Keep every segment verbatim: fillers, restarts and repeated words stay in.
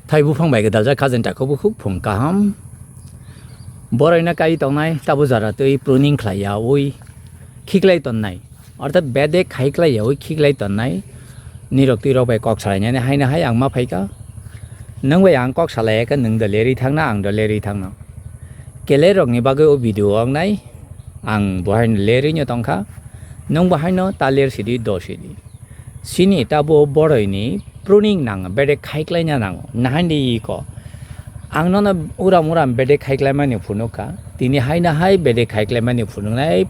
Thai buphang bai gwdaljak kha jani takhuk bukhuk phung kaham. Boroi no kai tongnai, tabo jora twi pruning khlai yaui khiklai tonnai. Orthat bedek khai klai yaui khiklai tonnai. Nirok twirok bai kok salainani haino hai ang ma phaikha. Nwng bai ang kok salai khe nwng da lerwi thangna, ang da lerwi thangna. Kelerokni bagwi o video wngnai, ang bo haino lerwino tongkha. Nwng bo haino ta ler sidi, do sidi. Chini tabo boroini pruning nango, bedek khaiklaina nango. Nahaindi iko. Ang nono uram uram bedek khaiklaimani phunukha. Tini haino hai bedek khaiklaimani phunuknai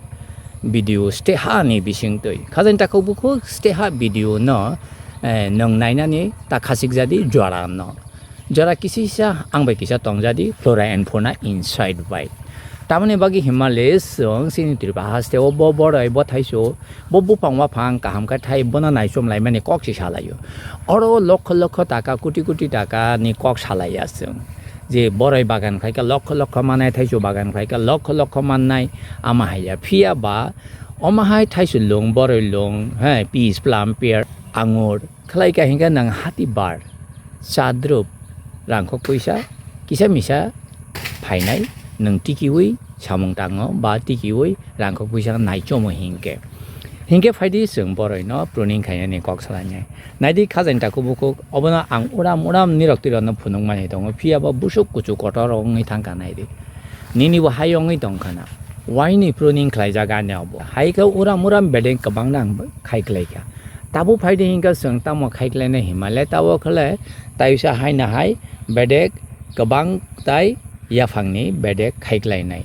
video steha ni bisingtwi. Khajani takhuk bukhuk steha video no, eh, nwng nainani ta khachik jadi jora no. Jora kisisa ang bai kisa tongjadi, flora and fauna inside bai. Tamoni bagwi himale chwng chini Tripura haste o bo boroi bo thaiso, bo buphang waphang kaham khe thai bono naichom laimani kok si salaio. Oro lokho lokho taka, koti koti taka ni kok salaiya chwng. Je boroi bagan khlaikha lokho lokho mannai, thaiso bagan khlaikha lokho lokho mannai, ama haiya. Phiya ba omo hai thaiso lung, boroi lung, he, peas, plum, pear, angur, khlai kha hinkhe nwng hati bar, chadrup, rangkhok puisa, kisa misa phainai, nwng tikiui samung tango ba tikiui rangkhok puisa naichomo hinkhe. Hinkhe phaidi chwng boroino pruning khainani kok salainai. Naidi khajani takhuk bukhuk, obono ang uram uram nirok twirokno phunukmani tongo, phiya ba busuk kuchuk kotor wngwi thangkha naidi. Nini bo hai wngwi tongkha na. Waini pruning khlaijak ani obo. Hai khe uram uram bedeng kwbangno ang khai klaikha. Tabuk phaidi hinkhe chwng tamo khai klainai himale tabuk khle taisa haino hai bedek kwbang tai yaphangni bedek khai klainai.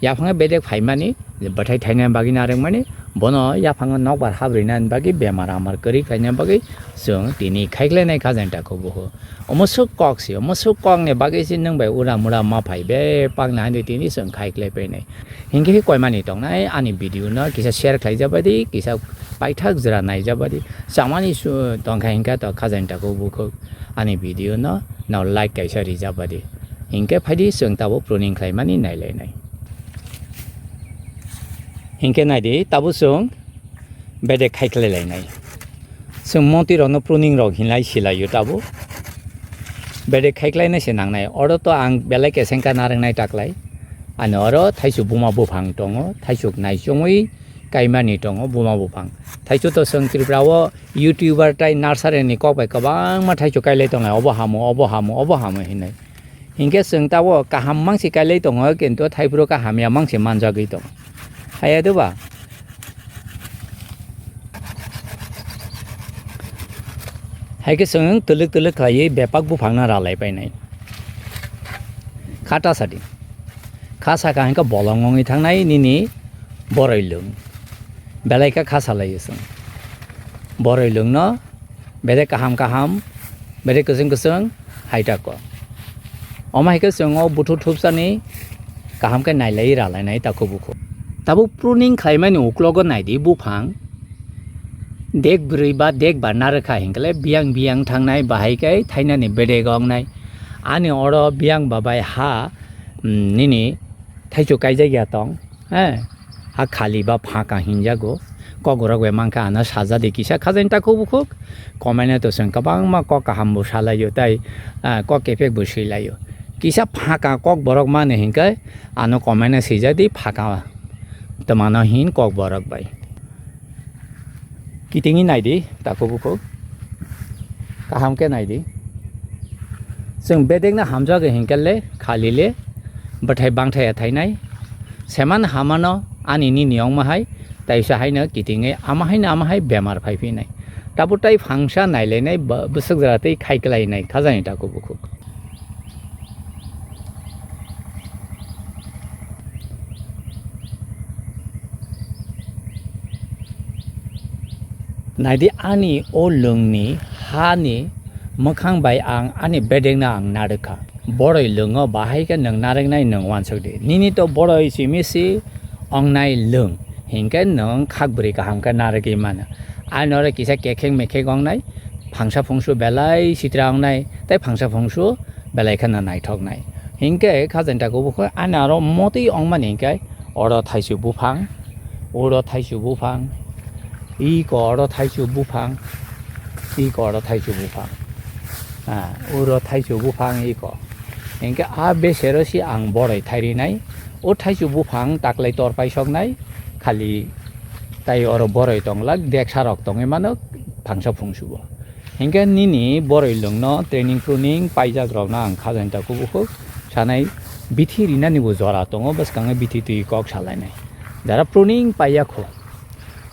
Yaphangni bedek phaimani bwthai thainani bagwi narwkmani bono yaphango nokbar habrwinani bagwi bemar amar kwrwi khlainani bagwi chwng tini khai klainai khajani takhuk bukhuk. Omo swk kok se, omo swk kokni bagwi se nwng bai uram uram ma phai bebak nai de tini chwng khai klai painai. Hinkhe koimani tongnai ani video no kisa share khlai jabadi, kisa paithak jora nai jabadi. Chamani su tongkha hinkhe to khajani takhuk bukhuk ani video no no like kaisa ri jabadi. Hinkhe phaidi chwng tabuk pruning khlaimani nai lainai. Hinkhe naidi tabuk chwng bedek khai khlai lainai. Chwng monti rokno pruning rok hinlai silaio tabuk. Bedek khai khlainai se nangnai. Oro to ang belai kesengkha narwknai taklai. Ani oro thaichuk buma buphang tongo, thaichuk naichomwi kaimani tongo buma buphang. Thaichuk to chwng Tripura o YouTuber tai nursery ni kok bai kwbangma thaichuk kailai tongnai, obo hamo, obo hamo, obo hamo hinwi. Hinkhe chwng tabuk kaham mangsi kailai tongo, kintu thaiphuru kha hamya mangsi manjagwi tongo. Haya de ba? Hai khe chwng twlwk twlwk khlaiwi bepak buphangno ralai painai. Kha ta sadi. Kha saka hinkhe bolong wngwi thangnai nini boroi lwng. Belai khe kha salaio chwng. Boroi lwngno bede kaham kaham, bede kwchwng kwchwng hai tako. Omo hai khe chwng o buthuk thupsani kaham khe nailai ralainai takhuk bukhuk. Tabuk pruning khlaimani uklogo naidi buphang dek brwi ba dek ba narwkha hinkhe le biyang biyang thangnai bahai khe thainani bedek wngnai. Ani oro biyang ba bai ha, mm, nini thaichuk kaijak ya tong. He, ha khali ba phaka hinjago. Kokborok bai mankha ano sajadi kisa khajani takhuk bukhuk. Komaino to chwng kwbangma kok kaham bo salaio tai, ah, kok kephek bo swilaio. Kisa phaka kokborok mani hinkhe ano komaino swijadi phaka twmano hin kokborok bai. Kitingwi naidi, takhuk bukhuk. Kaham khe naidi. Chwng bedekno hamjago hinkhe le, khali le, bwthai bangthai ya thainai. Seman hamano ani nini ongma hai, taisa haino kitingwi ama haino ama hai bemar phai phinai. Tabuk tai phangsa nailainai, ba-, bwswk jora tei khai klainai, khajani takhuk bukhuk. Naidi ani o lwngni hani mwkhang bai ang ani bedekno ang narwkha. Boroi lwngo bahai khe nwng narwknai nwng uansuk di. Nini to boroi simi si ongnai lwng. Hinkhe nwng khak bwrwi kaham khe narwgwi mano. Ani oro kisa kekheng mekheng ongnai, phangsa phungsu belai sitra ongnai, tei phangsa phungsu belai kheno naithoknai. Hinkhe khajani takhuk bukhuk ani aro motwi ongmani hinkhe oro thaichuk buphang, oro thaichuk buphang, iko oro thaichuk buphang, iko oro thaichuk buphang. Ah, uro thaichu buphang iko. Hinkhe a besero si ang boroi thairinai. O thaichu buphang taklai tor paisoknai. Khali tai oro boroi tonglak, deksa rok tongwi mano phangsa phungsubo. Hinkhe nini boroi lwngno training pruning paijak rokno ang khajain ta kubukhuk sanai bithi rinani bo jora tongo, bwskango bithi twi kok salainai. Jara pruning paiya kho.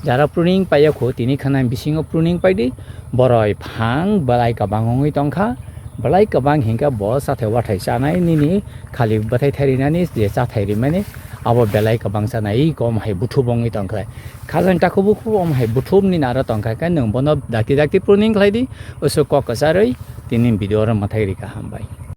Jara pruning paiya kho, tini khana bisingo pruning paidi, boroi phang belai kabang wngwi tongkha, belai kabang hinkhe bo chathai wathai chanai nini khali bwthai thairinani je chathai rimani abo belai kabang chanai kom hai buthu bongwi tongkha. Khajang takhubu khubu om hai buthum ni naro tongkha khe nwng bono dakti dakti pruning khlaidi, usuk kok kwcharwi tini video oro mwthai rika hambai.